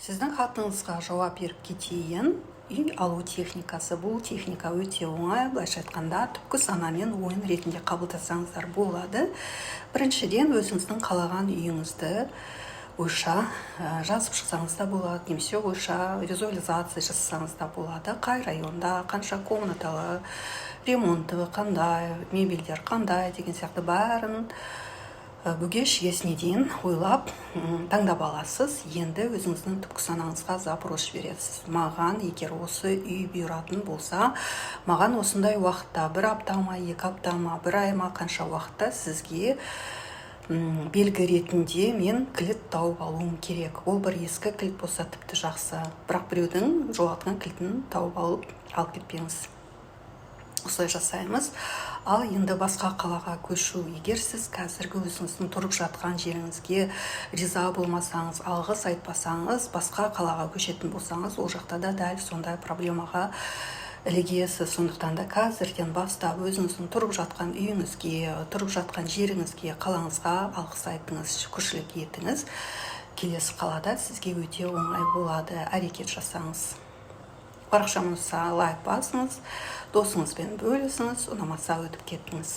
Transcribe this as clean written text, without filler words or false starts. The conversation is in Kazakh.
Сіздің хатыңызға жауап беріп кетейін. Үй алу техникасы. Бұл техника өте оңай, былайша айтқанда, түпкі санамен ойын ретінде қабылдасаңыздар болады. Біріншіден, өзіңіздің қалаған үйіңізді ойша жазып шықсаңыз да болады немесе ойша визуализация жасасаңыз да болады: қай районда, қанша комнаталы, ремонты қандай, мебельдер қандай деген сияқты, бәрін бүге шігесіне дейін ойлап, таңдап аласыз. Енді өзіңіздің түпкі санаңызға запрос жібересіз: маған егер осы үй бұйыратын болса, маған осындай уақытта, бір апта ма, 2 апта ма, бір ай ма, қанша уақытта сізге белгі ретінде мен кілт тауып алуым керек? Ол бір ескі кілт болса, тіпті жақсы, бірақ біреудің жоғалтқан кілтін тауып алып, алып кетпеңіз. Осылай жасаймыз. Ал енді басқа қалаға көшу. Егер сіз қазіргі өзіңіздің тұрып жатқан жеріңізге риза болмасаңыз, алғыс айтпасаңыз, басқа қалаға көшетін болсаңыз, ол жақта да дәл сондай проблемаға ілігесіз. Сондықтан да қазірден бастап өзіңіздің тұрып жатқан үйіңізге, тұрып жатқан жеріңізге, қалаңызға алғыс айтыңыз, шүкіршілік етіңіз. Келесі қалада сізге өте оңай болады. Әрекет жасаңыз. Парақшам ұнаса, лайк басыңыз, досыңызбен бөлісіңіз, ұнамаса, өтіп кеттіңіз.